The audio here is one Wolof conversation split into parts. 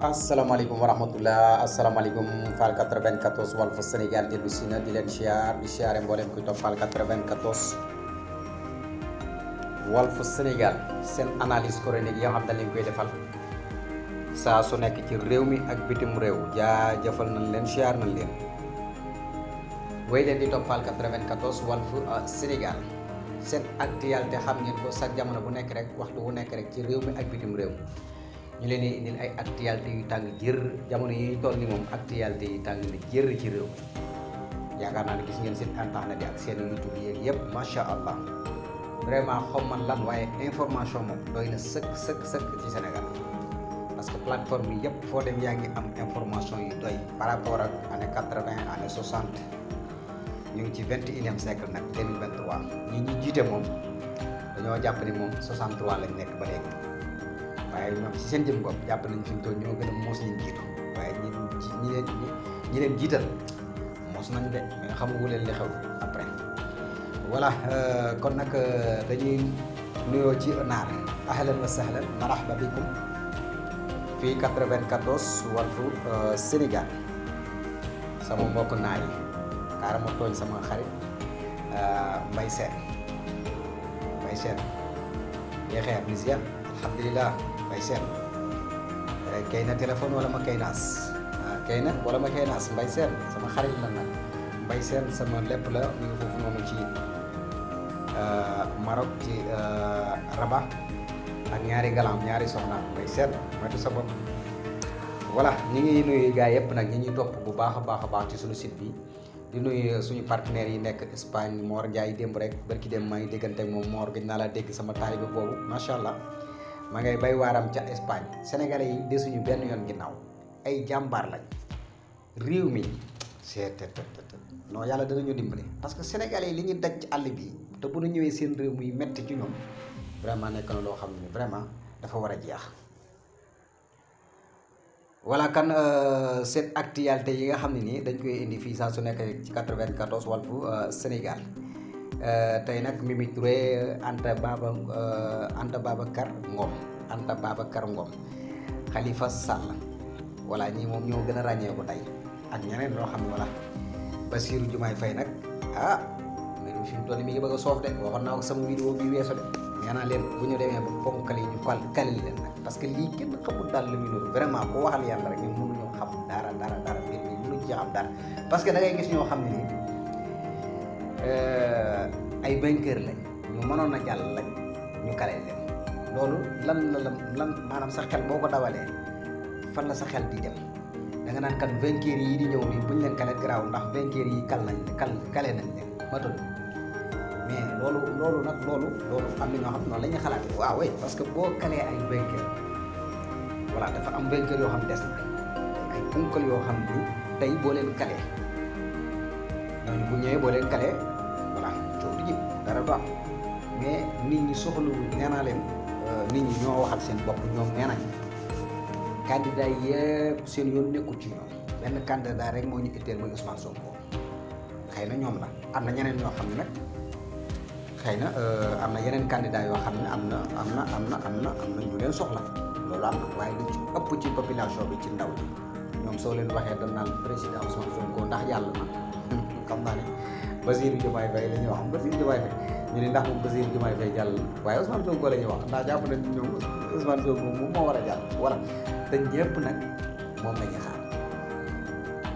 Assalamualaikum warahmatullah. Assalamualaikum Fall 94 Walf Sénégal dellu si na di leen siyaar di siyaare mboolem kuy topp Fall 94 Walf Sénégal seen analyse chronique yoo xam dañ leen koy defal saa su nekk ci réew mi ak bitim réew jaajëfal nañ leen siyaar nañ leen way leen di topp Fall 94 Walf Sénégal seen actualité xam ngeen ko chaque jamono bu nekk rek waxtu bu nekk rek ci réew mi ak bitim réew ñu leen di indil ay actualité yu tàng jër jamono yi toll ni moom actualité yi tàng na jër ci réew yaakaar naa ne gis ngeen seen internet yi ak seen YouTube yi yëpp macha allah vraiment xaw man lan waaye information moom doy na sëkk ci Sénégal parce que plateforme yi yëpp foo dem yaa ngi am information yu doy par rapport ak année 80 année 60 ñu ngi ci 21e siècle nag 2023 ñi jiite moom dañoo jàpp ni moom 63 lañ nekk ba léegi. waaye ñoom ci seen jëm bopp jàpp nañ fi mu toll ñoo gën a moos ñu jiitu waaye ñi leen jiital moos nañ de mais xamugu leen li xew après voilà kon nag dañuy nuyoo ci naar ahlan wa sahlan marhaba bikum fii 94 Walf Sénégal sama mbokk naar yi kaara ma tooñ sama xarit Mbaye Sène yeexee am nisiya alhamdulillah Mbaye Sène kay na téléphone wala ma kay naas kay na wala ma kay naas Mbaye Sène sama xarit la nag Mbaye Sène sama lépp la mu ngi foofu noonu ci Maroc ci Rabat ak ñaari galam ñaari soxna Mbaye Sène moytu sa bopp voilà ñi ngi nuyu gars yëpp nag ñi ñuy topp bu baax a baax ci suñu site bi di nuyu suñu partenaires yi nekk Espagne Mor Ndiaye démb rek barki dem maa ngi déggante ak moom Mor gëj naa la dégg sama taalibe boobu macha allah maa ngay bay waaram ca Espagne sénégalais yi desuñu benn yoon ginnaaw ay jàmbaar lañ réew mi c'est non yàlla danañu dimbali parce que sénégalais yi li ñu daj ci àll bi te bu ñu ñëwee seen réew muy metti ci ñoom vraiment nekk na loo xam ne vraiment dafa war a jeex. voilà kan seen actualité yi nga xam ne nii dañ koy indi fii saa su nekk ci 94 Walf Sénégal tey nag Mimi Touré Anta Babacar Ngom Khalifa Sall voilà ñii moom ñoo gën a ràññee ko tey ak ñeneen ñoo xam ne voilà Bassirou Diomaye Faye nag mais fi mu toll mi ngi bëgg a soof de waxoon naa ko sama vidéo bi weesu de nee naa leen bu ñu demee ba ponkal yi ñu kalil leen nag parce que lii kenn xamul daal lu mu nuru vraiment boo waxal yàlla rek ñun mënuñoo xam dara mbir mi mënuñ ci xam dara parce que da ngay gis ñoo xam ne ni ay vainqueur lañ ñu mënoon a jàll lañ ñu kaleel leen loolu lan maanaam sa xel boo ko dawalee fan la sa xel di dem da nga naan kan vainqueur yi di ñëw nii buñ leen kalee garaaw ndax vainqueur yi kale nañ leen matul mais loolu am na ñoo xam noonu la ñuy xalaat waaw oui parce que boo kalee ay vainqueur voilà dafa am vainqueur yoo xam des na ay ponkal yoo xam ni tey boo leen kalee ñooñu bu ñëwee boo leen kalee voilà coow di jib dara du am mais nit ñi soxlawul nee naa leen nit ñi ñoo waxal seen bopp ñoom nee nañ candidat yëpp seen yoon nekkul ci ñoom benn candidat rek moo ñu itteel mooy Ousmane Sonko xëy na ñoom la am na ñeneen ñoo xam ne nag xëy na am na yeneen candidat yoo xam ne am na ñu leen soxla loolu am na waaye lu ci ëpp ci population bi ci ndaw ji ñoom soo leen waxee dañ naan président Ousmane Sonko ndax yàlla na xam naa ne Bassirou Diomaye Faye la ñuy wax Bassirou Diomaye Faye ñu ne ndax moom Bassirou Diomaye Faye jàll waaye Ousmane Sonko la ñuy wax ndax jàpp nañ ñoom Ousmane Sonko moom moo war a jàll voilà te ñëpp nag moom la ñuy xaar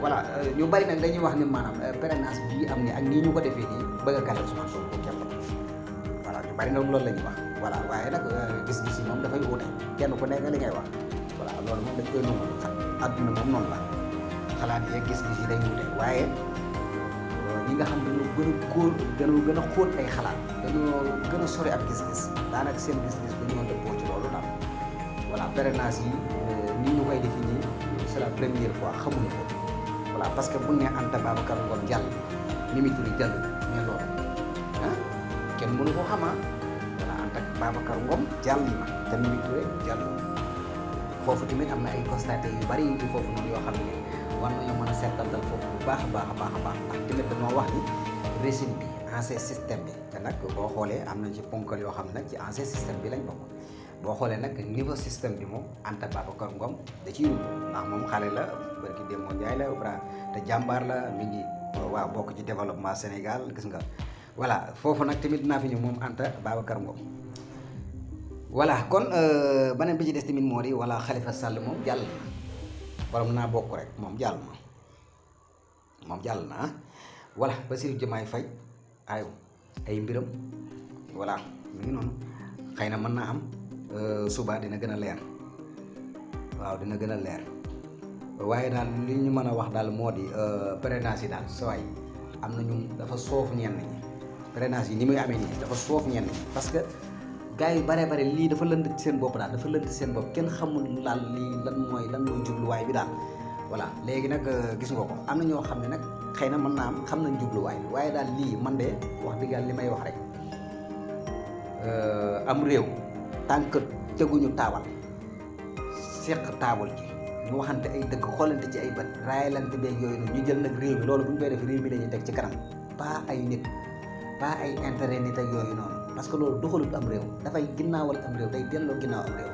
voilà ñu bari nag dañuy wax ni maanaam parrainage bii am ni ak nii ñu ko defee nii bëgg a kale Ousmane Sonko képp voilà ñu bari nag loolu la ñuy wax voilà waaye nag gis-gis yi moom dafay wuute kenn ku nekk li ngay wax voilà loolu moom dañ koy nangu adduna moom noonu la xalaat yeeg gis-gis yi day wuute waaye ñi nga xam dañoo gën a xóot ay xalaat dañoo gën a sori ak gis-gis daanaka seen gis-gis bu ñoo dëppoo ci loolu daal voilà parrainage yi nii ñu koy defi nii c'est la première fois xamuñu ko voilà parce que buñ ne Anta Babacar Ngom jàll Mimi Touré jàll mais loolu kenn mënu ko xamaa voilà Anta Babacar Ngom jàll na te Mimi Touré jàll foofu tamit am na ay constaté yu bari yu foofu noonu yoo xam ne war nañoo mën a seetantal foofu bu baax a baax ndax tamit dañoo wax ni régime bi ancien système bi te nag boo xoolee am na ci ponkal yoo xam ne nag ci ancien système bi lañ bokk boo xoolee nag niveau système bi moom Anta Babacar Ngom da ciy dugg ndax moom xale la barki Demba Ndiaye la Ibra te jàmbaar la mi ngi waaw bokk ci développement Sénégal gis nga voilà foofu nag tamit dinaa fi ñëw moom Anta Babacar Ngom voilà kon beneen bi ci des tamit moo di voilà Khalifa Sall moom jàll na borom naa bokk rek moom jàll na voilà Bassirou Diomaye Faye ay mbiram voilà mu ngi noonu xëy na mën naa am suba dina gën a leer waaw dina gën a leer waaye daal li ñu mën a wax daal moo di parrainage yi daal sawaay am na ñu dafa soof ñenn ñi parrainage yi ni muy amee nii dafa soof ñenn ñi parce que gars yu bare lii dafa lënd ci seen bopp daal dafa lënd ci seen bopp kenn xamul laal lii lan mooy jubluwaay bi daal voilà léegi nag gis nga ko am na ñoo xam ne nag xëy na mën naa am xam nañ jubluwaay bi waaye daal lii man de wax dëgg yàlla li may wax rek am réew tant que teguñu taabal seq taabal ji ñu waxante ay dëgg xoolante ci ay bët raayalante beeg yooyu noonu ñu jël nag réew mi loolu bu ñu koy def réew mi dañuy teg ci kanam pas ay nit pas ay intérêt nit ak yooyu noonu parce que loolu doxalut am réew dafay ginnaawal am réew day delloo ginnaaw am réew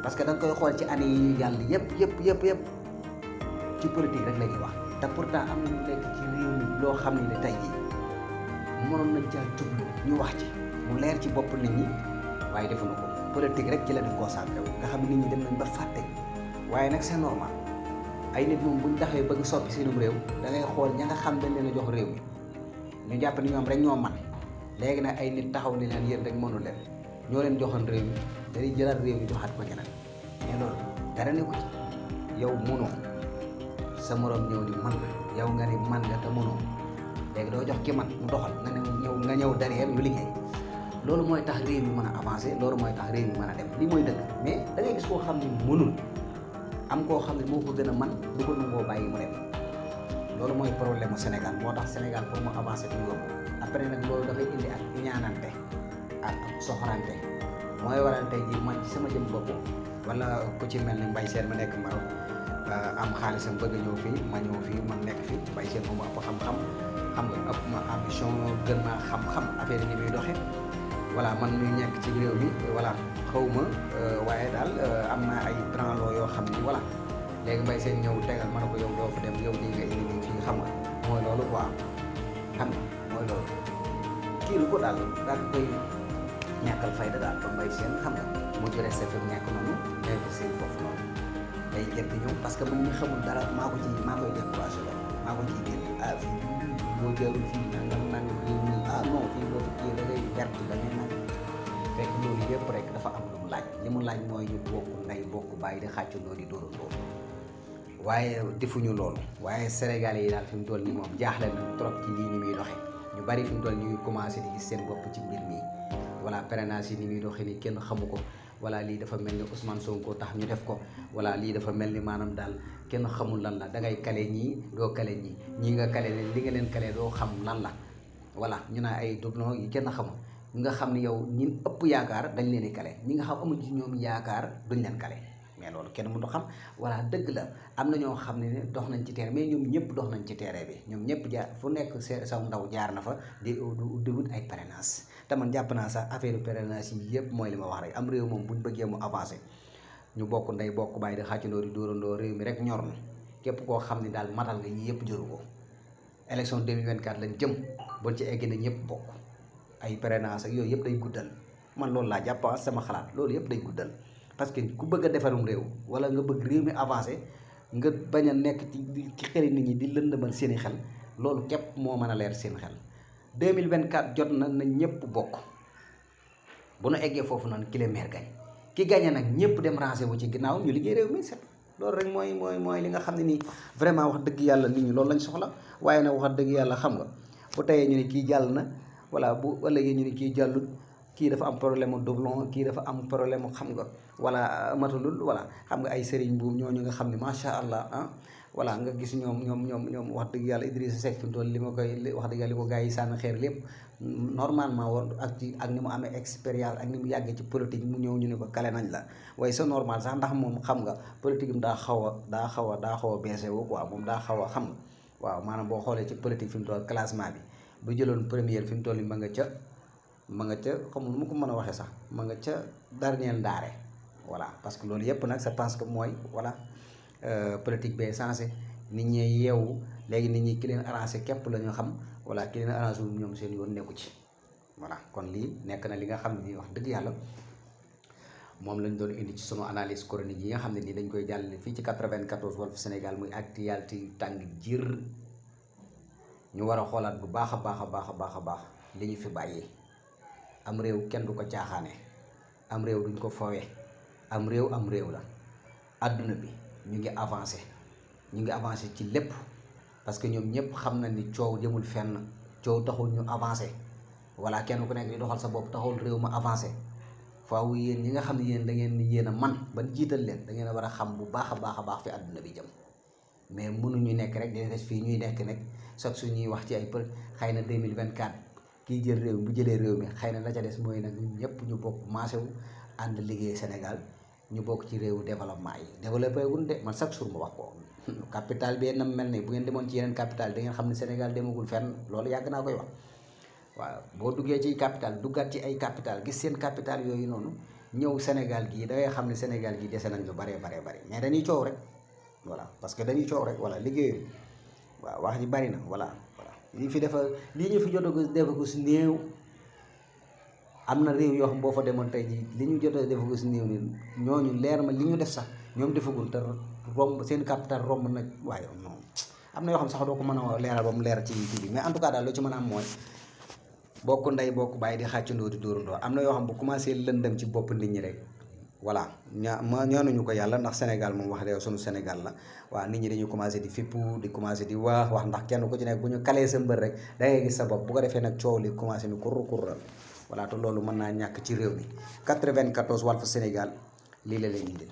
parce que da nga koy xool ci année yi yàlla yëpp ci politique rek la ñuy wax te pourtant am na ñu nekk ci réew mi loo xam ne tey jii mënoon nañ caa jublu ñu wax ci mu leer ci bopp nit ñi waaye defuñu ko politique rek ci la ñu concentré wu nga xam ne nit ñi dem nañ ba fàtte waaye nag c'est normal ay nit moom buñ taxawee bëgg soppi seenum réew da ngay xool ña nga xam dañ leen a jox réew mi ñu jàpp ni ñoom rek ñoo man léegi nag ay nit taxaw ni leen yéen rek mënu leen ñoo leen joxoon réew mi dañuy jëlaat réew mi joxaat ko ñeneen mais loolu dara ne ko ci yow mënoo sa morom ñëw ni man yow nga ni man nga te mënoo léegi doo jox ki man mu doxal nga ñëw derrière ñu liggéey loolu mooy tax réew mi mën a avancer loolu mooy tax réew mi mën a dem lii mooy dëgg mais da ngay gis koo xam ne mënul am koo xam ne moo ko gën a man du ko nangoo bàyyi mu dem loolu mooy problème mu Sénégal moo tax Sénégal pour mu avancer du yomb après nag loolu dafay indi ak ñaanante ak soxorante mooy waral tey jii man ci sama jëm bopp wala ku ci mel ni Mbaye Sène ma nekk Maroc am xaalisam bëgg a ñëw fii ma ñëw fii man nekk fii Mbaye Sène moom ëpp xam-xam xam nga ëpp ma ambition gën maa xam-xam affaire yi ni muy doxee voilà man ñu nekk ci réew mi voilà xaw ma waaye daal am na ay branlo yoo xam ni voilà léegi Mbaye Sène ñëw tegal ma ne ko yow doo fa dem yow lii nga indi ñu fii xam nga mooy loolu quoi xam nga mooy loolu kii lu ko daal koy ñàkkal fayda daal ba Mbaye Sène xam nga mu jëlee sa fi mu nekk noonu investir foofu noonu day jënd ñëw parce que man ñi xamul dara maa koy découragé la maa ko ciy génn fii boo jarul fii nangam réew mi non fii boo fi kii da ngay perte da ngay naan fekk loolu yëpp rek dafa am lu mu laaj li mu laaj mooy ñu bokk ndey bokk bàyyi di xàccandoo di dóorandoo waaye defuñu loolu waaye Sénégalais yi daal fi mu toll nii moom jaaxle na trop ci lii ni muy doxee ñu bari fi mu toll ñu ngi commencé di gis seen bopp ci mbir mi voilà parrainage yi ni muy doxee ni kenn xamu ko voilà lii dafa mel ni Ousmane Sonko tax ñu def ko voilà lii dafa mel ni maanaam daal kenn xamul lan la dangay kale ñii doo kale ñii nga kale leen li nga leen kale doo xam lan la voilà ñu naa ay doublon yi kenn xamul ñi nga xam ne yow ñin ëpp yaakaar dañ leen di kale ñi nga xam amuñ ci ñoom yaakaar duñ leen kale mais loolu kenn mënu xam voilà dëgg la am na ñoo xam ne dox nañ ci terrain mais ñoom ñëpp dox nañ ci terrain bi ñoom ñëpp jaar fu nekk saw ndaw jaar na fa di wut ay parrainage te man jàpp naa sax affaire parrainage yi yëpp mooy li ma wax rek am réew moom buñ bëggee mu avancé ñu bokk ndey bokk bàyyi di xàccandoo di dóorandoo réew mi rek ñor na képp koo xam ne daal matal nga yi yëpp jëru ko élection 2024 lañ jëm bon ci egg na ñëpp bokk ay parrainage ak yooyu yëpp day guddal man loolu laa jàpp sama xalaat loolu yëpp day guddal parce que ku bëgg a defarum réew wala nga bëgg réew mi avancé nga bañ a nekk ci xeli nit ñi di lëndëmal seeni xel loolu képp moo mën a leer seen xel 2024 jot na ñëpp bokk bu nu eggee foofu noonu ki le maire gañ ki gañe nag ñëpp dem rancé wu ci ginnaaw ñu liggéey réew mi set loolu rek mooy li nga xam ne nii vraiment wax dëgg yàlla nit ñi loolu lañ soxla waaye nag wax dëgg yàlla xam nga bu teyee ñu ne kii jàll na voilà bu ëllëgee ñu ne kii jàllut kii dafa am problème mu doublon kii dafa am problème mu xam nga wala matulul voilà xam nga ay sëriñ buum ñooñu nga xam ne macha allah voilà nga gis ñoom wax dëgg yàlla Idrissa Seck fi mu toll li ma koy wax dëgg yàlla li ko gars yi sànni xeer lépp normalement war ak ni mu amee expérience ak ni mu yàggee ci politique mu ñëw ñu ne ko kale nañ la waaye c'est normal sax ndax moom xam nga politique am daa xaw a baissé wu quoi moom daa xaw a xam nga waaw maanaam boo xoolee ci politique fi mu toll classement bi bu jëloon première fi mu toll nii ma nga ca ma nga ca xamul mu ko mën a waxee sax ma nga ca dernier ndaare voilà parce que loolu yëpp nag je pense que mooy voilà politique bee sensé nit ñi yeewu léegi nit ñi ki leen arrangé képp la ñu xam voilà ki leen arrangé wu ñoom seen yoon nekku ci voilà kon lii nekk na li nga xam ne nii wax dëgg yàlla moom lañ doon indi ci sunu analyse chronique yi nga xam ne nii dañ koy jàllale fii ci 94 Walf Sénégal muy actualité tàng jir ñu war a xoolaat bu baax a baax a baax a baax a baax li ñu fi bàyyi am réew kenn du ko caaxaane am réew duñ ko fowe am réew la àdduna bi ñu ngi avancé ci lépp parce que ñoom ñëpp xam na ni coow jëmul fenn coow taxul ñu avancé voilà kenn ku nekk di doxal sa bopp taxul réew ma avancé faaw yéen ñi nga xam ne yéen a man ban jiital leen da ngeen a war a xam bu baax a baax fi àdduna bi jëm mais mënuñu nekk rek di des fii ñuy nekk nag chaque su ñuy wax ci ay xëy na 2024 kii jël réew bu jëlee réew mi xëy na la ca des mooy nag ñun ñëpp ñu bokk maase wu ànd liggéey Sénégal ñu bokk ci réewu développement yi développé wuñ de man chaque jour ma wax ko capital bi na mel ni bu ngeen demoon ci yeneen capital da ngeen xam ne Sénégal demagul fenn loolu yàgg naa koy wax waaw boo duggee ci capital duggaat ci ay capital gis seen capital yooyu noonu ñëw Sénégal gii da ngay xam ne Sénégal gii dese nañ lu bare mais dañuy coow rek voilà parce que dañuy coow rek voilà liggéey waaw wax ji bari na voilà lii fi defa lii ñu fi jot a defa ko si néew am na réew yoo xam boo fa demoon tey jii li ñu jot a defa ko si néew ni ñooñu leer ma li ñu def sax ñoom defagul te romb seen capital romb nag waaye non am na yoo xam sax doo ko mën a leeral ba mu leer ci kii bi mais en tout cas daal loo ci mën a am mooy bokk ndey bokk bàyyi di xàccandoo di dóorandoo am na yoo xam bu commencé lëndëm ci bopp nit ñi rek voilà ñaanuñu ko yàlla ndax Sénégal moom wax dëgg sunu Sénégal la waaw nit ñi dañuy commencé di fippu di commencé di wax ndax kenn ku ci nekk bu ñu kalee sa mbër rek da ngay gis sa bopp bu ko defee nag coow li commencé ni kurral voilà te loolu mën naa ñàkk ci réew mi 94 Walf Sénégal lii la leen indil